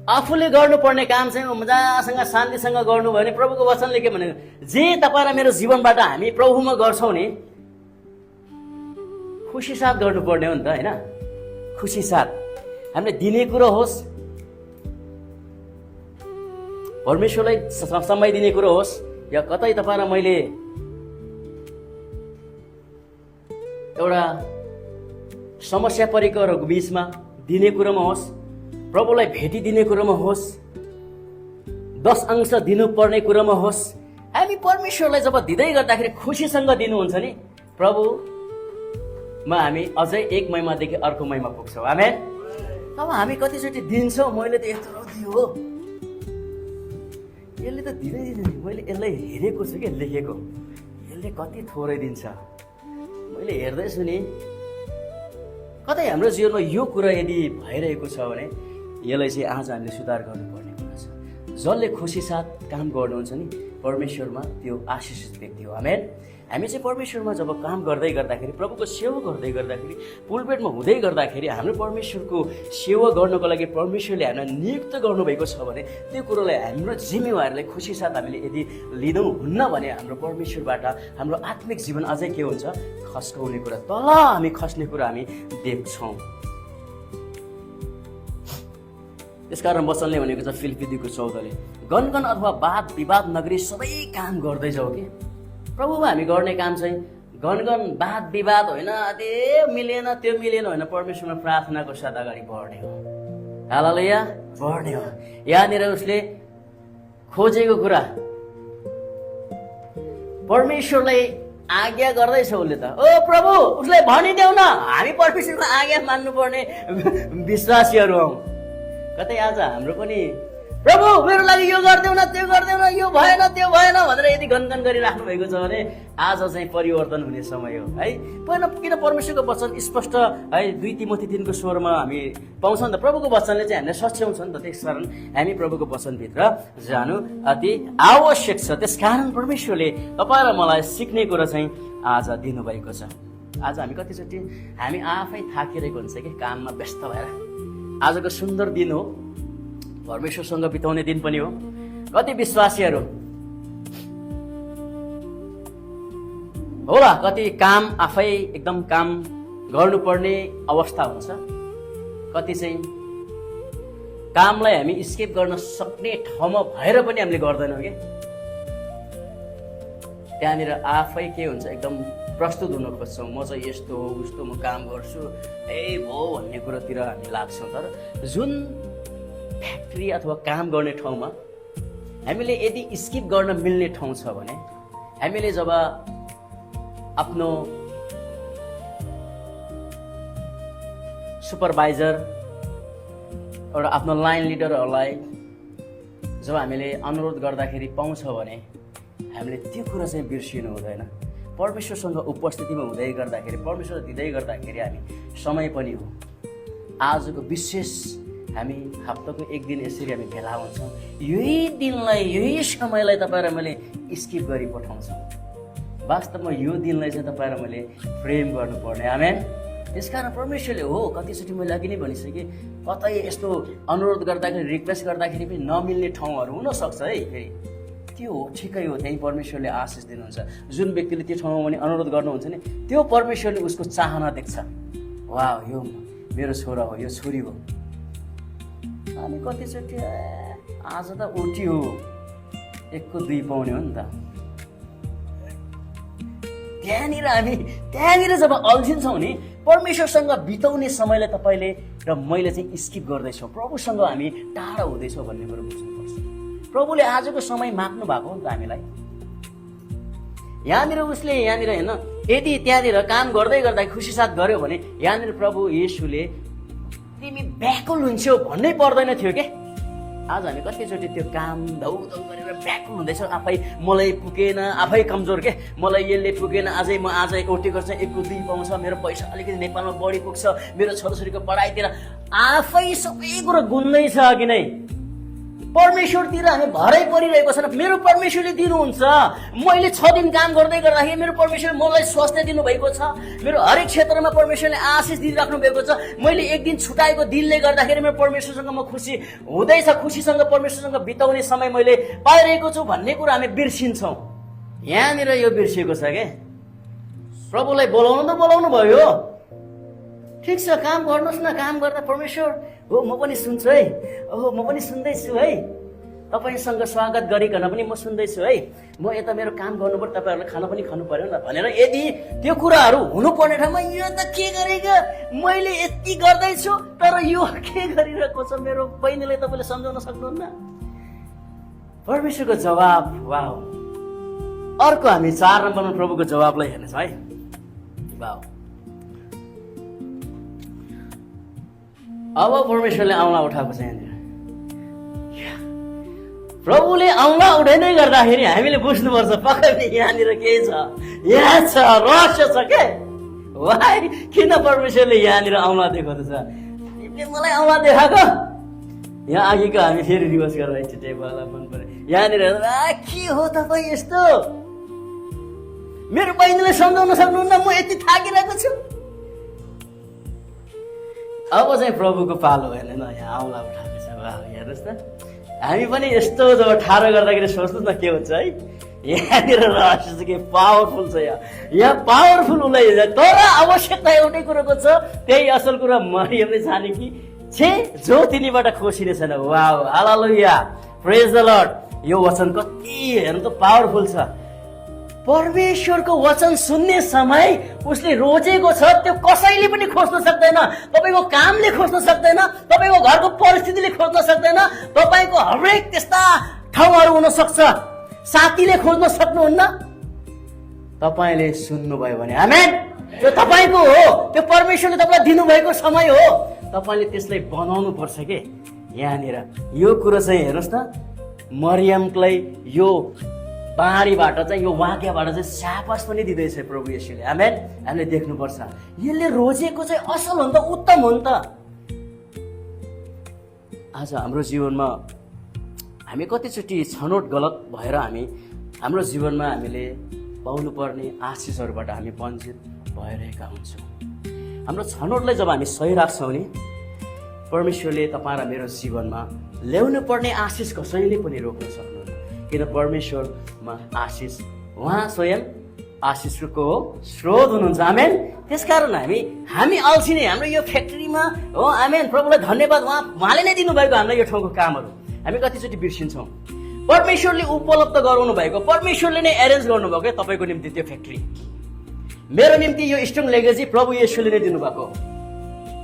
A: आफूले गर्नुपर्ने काम चाहिँ मजासँग शान्तिसँग गर्नु भयो भने प्रभुको वचनले के भनेको, जे तपाईँ र मेरो जीवनबाट हामी प्रभुमा गर्छौँ नि खुसी साथ गर्नुपर्ने हो नि त होइन। खुसी साथ हामीले दिने कुरो होस्, परमेश्वरलाई समय दिने कुरो होस्, या कतै तपाईँ र मैले एउटा समस्या परेकोहरूको बिचमा दिने कुरोमा होस्, प्रभुलाई भेटिदिने कुरोमा होस्, 10% दिनुपर्ने कुरोमा होस्, हामी परमेश्वरलाई जब दिँदै गर्दाखेरि खुसीसँग दिनुहुन्छ नि, प्रभुमा हामी अझै एक महिमादेखि अर्को महिमा पुग्छौँ। आमेन। अब हामी कतिचोटि दिन्छौँ, मैले त यत्रो दियो, यसले त दिँदै दिँदैन, मैले यसलाई हेरेको छु कि लेखेको, यसले कति थोरै दिन्छ, मैले हेर्दैछु नि। कतै हाम्रो जीवनमा यो कुरा यदि भइरहेको छ भने यसलाई चाहिँ आज हामीले सुधार गर्नुपर्ने कुरा छ। जसले खुसी साथ काम गर्नुहुन्छ नि, परमेश्वरमा त्यो आशिषित व्यक्ति हो। आमेन। हामी चाहिँ परमेश्वरमा जब काम गर्दै गर्दाखेरि, प्रभुको सेवा गर्दै गर्दाखेरि, पुलपेटमा हुँदै गर्दाखेरि, हाम्रो परमेश्वरको सेवा गर्नको लागि परमेश्वरले हामीलाई नियुक्त गर्नुभएको छ भने त्यो कुरोलाई हाम्रो जिम्मेवारीलाई खुसी साथ हामीले यदि लिँदौ हुन्न भने हाम्रो परमेश्वरबाट हाम्रो आत्मिक जीवन अझै के हुन्छ, खस्काउने कुरा, तल हामी खस्ने कुरा हामी देख्छौँ। त्यसकारण वचनले भनेको छ फिलिप्पी 2:14ले, गनगन अथवा वाद विवाद नगरी सबै काम गर्दै जाऊ कि। प्रभुमा हामी गर्ने काम चाहिँ गनगन वाद विवाद होइन, त्यो मिलेन त्यो मिलेन होइन, परमेश्वरमा प्रार्थनाको साथ अगाडि बढ्ने हो। हालेलुया, बढ्ने हो। यहाँनिर उसले खोजेको कुरा परमेश्वरलाई आज्ञा गर्दैछ उसले त, ओ प्रभु उसलाई भनिदेऊ न, हामी परमेश्वरको आज्ञा मान्नुपर्ने विश्वासीहरू हौँ। कतै आज हाम्रो पनि प्रभु मेरो लागि यो गरिदेऊ न, त्यो गरिदेऊ न, यो भएन त्यो भएन भनेर यदि गनगन गरिराख्नु भएको छ भने आज चाहिँ परिवर्तन हुने समय हो है। किन परमेश्वरको वचन स्पष्ट है 2 तिमोथी 3 को 16 हामी पाउँछौँ नि त। प्रभुको वचनले चाहिँ हामीलाई सच्याउँछ नि त, त्यसकारण हामी प्रभुको वचनभित्र जानु अति आवश्यक छ। त्यसकारण परमेश्वरले तपाईँ र मलाई सिक्ने कुरा चाहिँ आज दिनुभएको छ। आज हामी कतिचोटि हामी आफै थाकिरहेको हुन्छ कि काममा व्यस्त भएर। आजको सुन्दर दिन हो, परमेश्वरसँग बिताउने दिन पनि हो। कति विश्वासीहरू होला, कति काम आफै एकदम काम गर्नुपर्ने अवस्था हुन्छ, कति चाहिँ कामलाई हामी स्किप गर्न सक्ने ठाउँमा भएर पनि हामीले गर्दैनौँ कि त्यहाँनिर आफै के हुन्छ एकदम प्रस्तुत हुन खोज्छौँ। म चाहिँ यस्तो हो उस्तो म काम गर्छु भो भन्ने कुरोतिर हामी लाग्छौँ। तर जुन फ्याक्ट्री अथवा काम गर्ने ठाउँमा हामीले यदि स्किप गर्न मिल्ने ठाउँ छ भने, हामीले जब आफ्नो सुपरभाइजर एउटा आफ्नो लाइन लिडरहरूलाई जब हामीले अनुरोध गर्दाखेरि पाउँछ भने हामीले त्यो कुरा चाहिँ बिर्सिनु हुँदैन। परमेश्वरसँग उपस्थितिमा हुँदै गर्दाखेरि, परमेश्वर दिँदै गर्दाखेरि हामी समय पनि हो। आजको विशेष हामी हप्ताको एक दिन यसरी हामी भेला हुन्छौँ। यही दिनलाई, यही समयलाई तपाईँ र मैले स्किप गरी पठाउँछौँ। वास्तवमा यो दिनलाई चाहिँ तपाईँ र मैले प्रेम गर्नुपर्ने। आमेन। त्यसकारण परमेश्वरले हो कतिचोटि मैले अघि नै भनिसकेँ, कतै यस्तो अनुरोध गर्दाखेरि, रिक्वेस्ट गर्दाखेरि पनि नमिल्ने ठाउँहरू हुनसक्छ है। फेरि त्यो हो, ठिकै हो, त्यहीँ परमेश्वरले आशिष दिनुहुन्छ। जुन व्यक्तिले त्यो ठाउँमा पनि अनुरोध गर्नुहुन्छ नि, त्यो परमेश्वरले उसको चाहना देख्छ। वाह, यो मेरो छोरा हो, यो छोरी हो। अनि कतिचोटि आज त ओटी हो, 1 को 2 पाउने हो नि त। त्यहाँनिर जब अल्झिन्छौँ नि, परमेश्वरसँग बिताउने समयलाई तपाईँले र मैले चाहिँ स्किप गर्दैछौँ, प्रभुसँग हामी टाढा हुँदैछौँ भन्ने कुरो बुझ्नुपर्छ। प्रभुले आजको समय माग्नु भएको हो नि त हामीलाई। यहाँनिर उसले होइन, यदि त्यहाँनिर काम गर्दै गर्दा खुसी साथ गर्यो भने यहाँनिर प्रभु येशूले तिमी व्याकुल हुन्छौ भन्नै पर्दैन थियो के। आज हामी कतिचोटि त्यो काम धौधौ गरेर व्याकुल हुँदैछौँ, आफै मलाई पुगेन, आफै कमजोर के, मलाई यसले पुगेन, म आज ओटी गर्छ, 1 को 2 पाउँछ, मेरो पैसा अलिकति नेपालमा बढी पुग्छ, मेरो छोराछोरीको पढाइतिर आफै सबै कुरो गुन्दैछ कि नै। परमेश्वरतिर हामी भरै परिरहेको छैन। मेरो परमेश्वरले दिनुहुन्छ। मैले 6 दिन काम गर्दै गर्दाखेरि मेरो परमेश्वरले मलाई स्वास्थ्य दिनुभएको छ। मेरो हरेक क्षेत्रमा परमेश्वरले आशिष दिइराख्नु भएको छ। मैले 1 दिन छुटाएको दिनले गर्दाखेरि मेरो परमेश्वरसँग म खुसी हुँदैछ, खुसीसँग परमेश्वरसँग बिताउने समय मैले पाइरहेको छु भन्ने कुरा हामी बिर्सिन्छौँ। यहाँनिर यो बिर्सिएको छ के। प्रभुलाई बोलाउनु भयो, ठिक छ, काम गर्नुहोस् न। काम गर्दा परमेश्वर हो म पनि सुन्छु है, ओहो म पनि सुन्दैछु है, तपाईँसँग स्वागत गरिकन पनि म सुन्दैछु है, म यता मेरो काम गर्नुपर्छ, तपाईँहरूलाई खाना पनि खानु पर्यो नि त भनेर यदि त्यो कुराहरू हुनुपर्ने ठाउँमा यो त के गरेको, मैले यति गर्दैछु तर यो के गरिरहेको छ मेरो बहिनीलाई तपाईँले सम्झाउन सक्नुहुन्न। परमेश्वरको जवाब वाह। अर्को हामी 4 नम्बरमा प्रभुको जवाबलाई हेर्नेछौँ है। वाह, अब परमेश्वरले औँला उठाएको छ। यहाँनिर प्रभुले औँला उठाइँदै गर्दाखेरि हामीले बुझ्नुपर्छ पक्कै पनि यहाँनिर के छ, यहाँ छ, रहस्य छ के। वाइ, किन परमेश्वरले यहाँनिर औँला देखाउँदैछ? तिमीले मलाई औँला देखाएको। यहाँ अघिको हामी फेरि रिभर्स गरेर टेबललाई मन पर्यो। यहाँनिर के हो तपाईँ यस्तो, मेरो बहिनीलाई सम्झाउन सक्नुहुन्न, म यति थाकिरहेको छु। अब चाहिँ प्रभुको पालो हेर्ने न, यहाँ औँला उठाएको छ। वाह, हेर्नुहोस् त, हामी पनि यस्तो जब ठाडो गर्दाखेरि सोच्नुहोस् न के हुन्छ है। यहाँनिर रहस्य चाहिँ के पावरफुल छ। यहाँ पावरफुल उसलाई, तर आवश्यकता एउटै कुरोको छ, त्यही असल कुरा मरियमले जाने कि छे जो तिनीबाट खोसिने छैन। वाह, हालेलुया, प्रेज द लर्ड। यो वचन कति हेर्नु त पावरफुल छ। परमेश्वरको वचन सुन्ने समय उसले रोजेको छ, त्यो कसैले पनि खोज्न सक्दैन। तपाईँको कामले खोज्न सक्दैन, तपाईँको घरको परिस्थितिले खोज्न सक्दैन, तपाईँको हरेक त्यस्ता ठाउँहरू हुन सक्छ, साथीले खोज्न सक्नुहुन्न। तपाईँले सुन्नुभयो भने आमेन, त्यो तपाईँको हो, त्यो परमेश्वरले तपाईँलाई दिनुभएको समय हो। तपाईँले त्यसलाई बनाउनु पर्छ के। यहाँनिर यो कुरो चाहिँ हेर्नुहोस् त, मरियमलाई यो बाँडीबाट चाहिँ यो वाक्यबाट चाहिँ शाबास पनि दिँदैछ प्रभु येशूले। आमेन। हामीले देख्नुपर्छ यसले रोजेको चाहिँ असल हो नि त, उत्तम हो नि त। आज हाम्रो जीवनमा हामी कतिचोटि छनौट गलत भएर हाम्रो जीवनमा हामीले पाउनुपर्ने आशिषहरूबाट हामी वञ्चित भइरहेका हुन्छौँ। हाम्रो छनौटलाई जब हामी सही राख्छौँ नि, परमेश्वरले तपाईँ र मेरो जीवनमा ल्याउनु पर्ने आशिष कसैले पनि रोक्न सक्नुहुन्न, किन परमेश्वरमा आशिष उहाँ स्वयं आशिषको स्रोत हुनुहुन्छ। आमेन। त्यसकारण हामी अल्छी नै, हाम्रो यो फ्याक्ट्रीमा हो, आमेन, प्रभुलाई धन्यवाद, उहाँले नै दिनुभएको हामीलाई यो ठाउँको कामहरू हामी कतिचोटि बिर्सिन्छौँ। परमेश्वरले उपलब्ध गराउनु भएको, परमेश्वरले नै एरेन्ज गर्नुभएको तपाईँको निम्ति त्यो फ्याक्ट्री, मेरो निम्ति यो स्ट्रङ लेगेसी प्रभु येशूले नै दिनुभएको।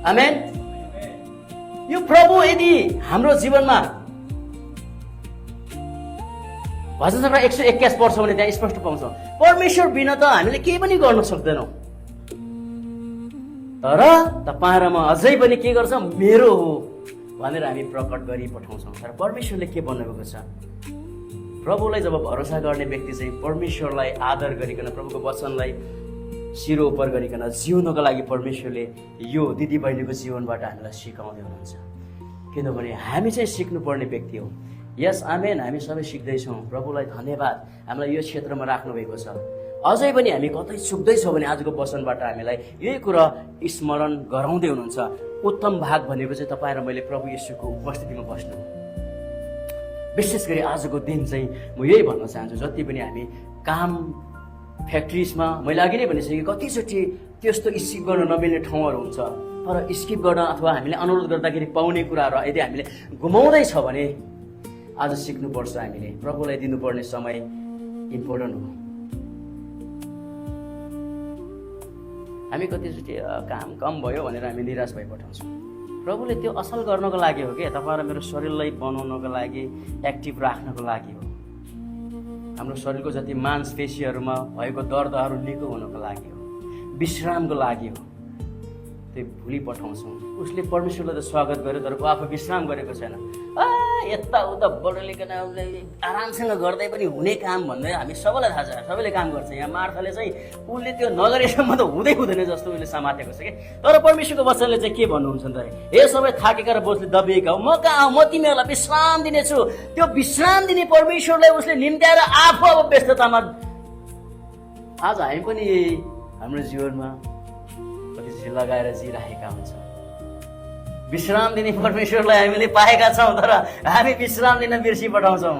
A: आमेन। यो प्रभु यदि हाम्रो जीवनमा भजन सङ्ग्रह 121 पढ्छौँ भने त्यहाँ स्पष्ट पाउँछौँ, परमेश्वर बिना त हामीले केही पनि गर्न सक्दैनौँ, तर तपाईँ र म अझै पनि के गर्छ, मेरो हो भनेर हामी प्रकट गरी पठाउँछौँ। तर परमेश्वरले के भन्नुभएको छ, प्रभुलाई जब भरोसा गर्ने व्यक्ति चाहिँ परमेश्वरलाई आदर गरिकन, प्रभुको वचनलाई शिरो उपर गरिकन जिउनको लागि परमेश्वरले यो दिदी बहिनीको जीवनबाट हामीलाई सिकाउँदै हुनुहुन्छ। किनभने हामी चाहिँ सिक्नुपर्ने व्यक्ति हो। Yes amen. हामी सबै सिक्दैछौँ। प्रभुलाई धन्यवाद, हामीलाई यो क्षेत्रमा राख्नुभएको छ। अझै पनि हामी कतै चुक्दैछौँ भने आजको वचनबाट हामीलाई यही कुरा स्मरण गराउँदै हुनुहुन्छ। उत्तम भाग भनेको चाहिँ तपाईँ र मैले प्रभु येशूको उपस्थितिमा बस्नु। विशेष गरी आजको दिन चाहिँ म यही भन्न चाहन्छु, जति पनि हामी काम फ्याक्ट्रिजमा, मैले अघि नै भनिसकेँ, कतिचोटि त्यस्तो स्किप गर्न नमिल्ने ठाउँहरू हुन्छ, तर स्किप गर्न अथवा हामीले अनुरोध गर्दाखेरि पाउने कुराहरू यदि हामीले गुमाउँदैछ भने आज सिक्नुपर्छ। हामीले प्रभुलाई दिनुपर्ने समय इम्पोर्टेन्ट हो। हामी कतिचोटि काम कम भयो भनेर हामी निराश भइपठाउँछौँ। प्रभुले त्यो असल गर्नको लागि हो कि, तपाईँ र मेरो शरीरलाई बनाउनको लागि, एक्टिभ राख्नको लागि हो। हाम्रो शरीरको जति मांसपेशीहरूमा भएको दर्दहरू निको हुनको लागि हो, विश्रामको लागि हो। त्यो भुली पठाउँछौँ। उसले परमेश्वरलाई त स्वागत गर्यो, तर आफू विश्राम गरेको छैन। यताउता बडलिकन आरामसँग गर्दै पनि हुने काम भन्दै हामी सबैलाई थाहा छ, सबैले काम गर्छ। यहाँ मार्थाले चाहिँ उसले त्यो नगरेसम्म त हुँदैन जस्तो उसले समातेको छ कि। तर परमेश्वरको वचनले चाहिँ के भन्नुहुन्छ त, हे सबै थाकेका र बोझले दबिएका हो, म कहाँ, म तिमीहरूलाई विश्राम दिनेछु। त्यो विश्राम दिने परमेश्वरलाई उसले निम्त्याएर आफू अब व्यस्ततामा, आज हामी पनि हाम्रो जीवनमा कति लगाएर जिराखेका हुन्छ। विश्राम दिने परमेश्वरलाई हामीले पाएका छौँ, तर हामी विश्राम दिन बिर्सी पठाउँछौँ।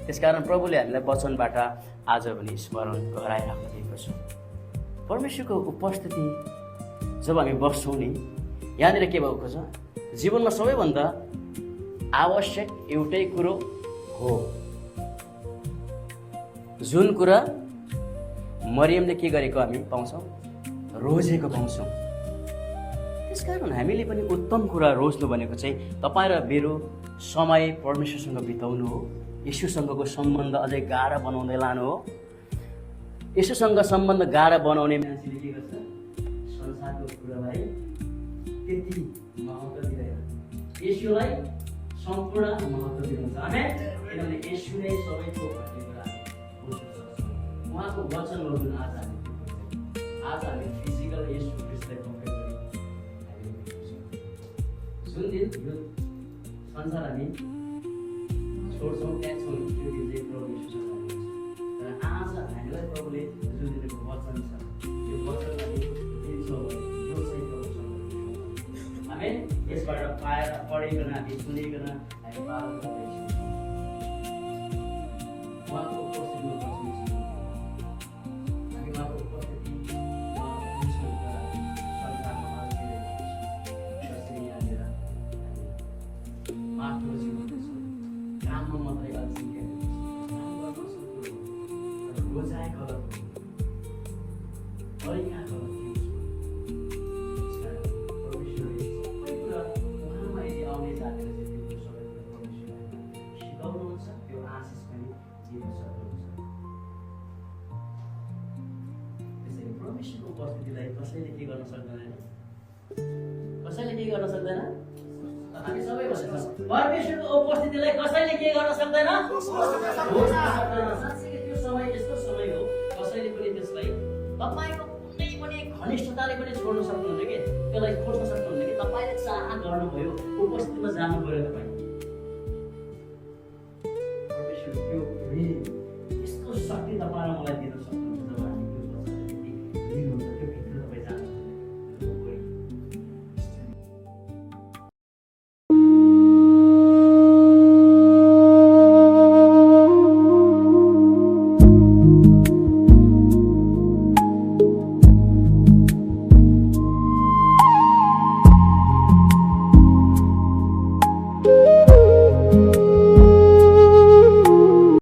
A: त्यसकारण प्रभुले हामीलाई वचनबाट आज पनि स्मरण गराइराख्नु दिएको छ। परमेश्वरको उपस्थिति जब हामी बस्छौँ नि, यहाँनिर के भएको छ, जीवनमा सबैभन्दा आवश्यक एउटै कुरो हो। जुन कुरा मरियमले के गरेको हामी पाउँछौँ, रोजेको पाउँछौँ। त्यसकारण हामीले पनि उत्तम कुरा रोज्नु भनेको चाहिँ तपाईँ र मेरो समय परमेश्वरसँग बिताउनु हो, येशूसँगको सम्बन्ध अझै गाढा बनाउँदै लानु हो। येशूसँग सम्बन्ध गाढा बनाउने मान्छेले के गर्छ, संसारको कुरालाई त्यति महत्त्व दिँदैन, येशूलाई सम्पूर्ण महत्त्व दिनुहुन्छ। आमेन। किनभने येशू नै सबै थोक भन्ने कुरा बुझ्न सक्छौँ। उहाँको वचन हो जुन आज हामी फिजिकल येशू ख्रीष्टलाई कम्पेयर गरी जुन दिन यो संसार हामी छोड्छौँ, त्याग्छौँ, त्यो दिन चाहिँ प्रभु येशूसँग हुनुहुन्छ। तर आज हामीलाई प्रभुले जुन दिनको वचन छ, त्यो वचनलाई दिन्छौँ भने यो चाहिँ प्रभुसँग हुनुहुन्छ। आमेन। यसबाट पाएर पढिकन हामी सुनिकन हामी पालन गर्दैछौँ। उहाँको उपस्थितिमा बस्नेछौँ, हामी उहाँको उपस्थिति आफ्नो जीवन काममा मात्रै अल्छी रोजाइ गलत तरिका गलत परमेश्वरले सबै कुरा उहाँमा यदि आउने जानेर चाहिँ त्यो सबै कुरा परमेश्वरले सिकाउनुहुन्छ, त्यो आशिष पनि दिन सक्नुहुन्छ। त्यसैले परमेश्वरको उपस्थितिलाई कसैले के गर्न सक्दैन, कसैले के गर्न सक्दैन। हामी सबै भनेछौँ परमेश्वरको उपस्थितिलाई कसैले के गर्न सक्दैन। साँच्चै त्यो समय यस्तो समय हो कसैले पनि त्यसलाई तपाईँको कुनै पनि घनिष्ठताले पनि छोड्न सक्नुहुन्न कि त्यसलाई खोज्न सक्नुहुन्न कि तपाईँले चाह गर्नुभयो उपस्थितिमा जानु पर्यो तपाईँ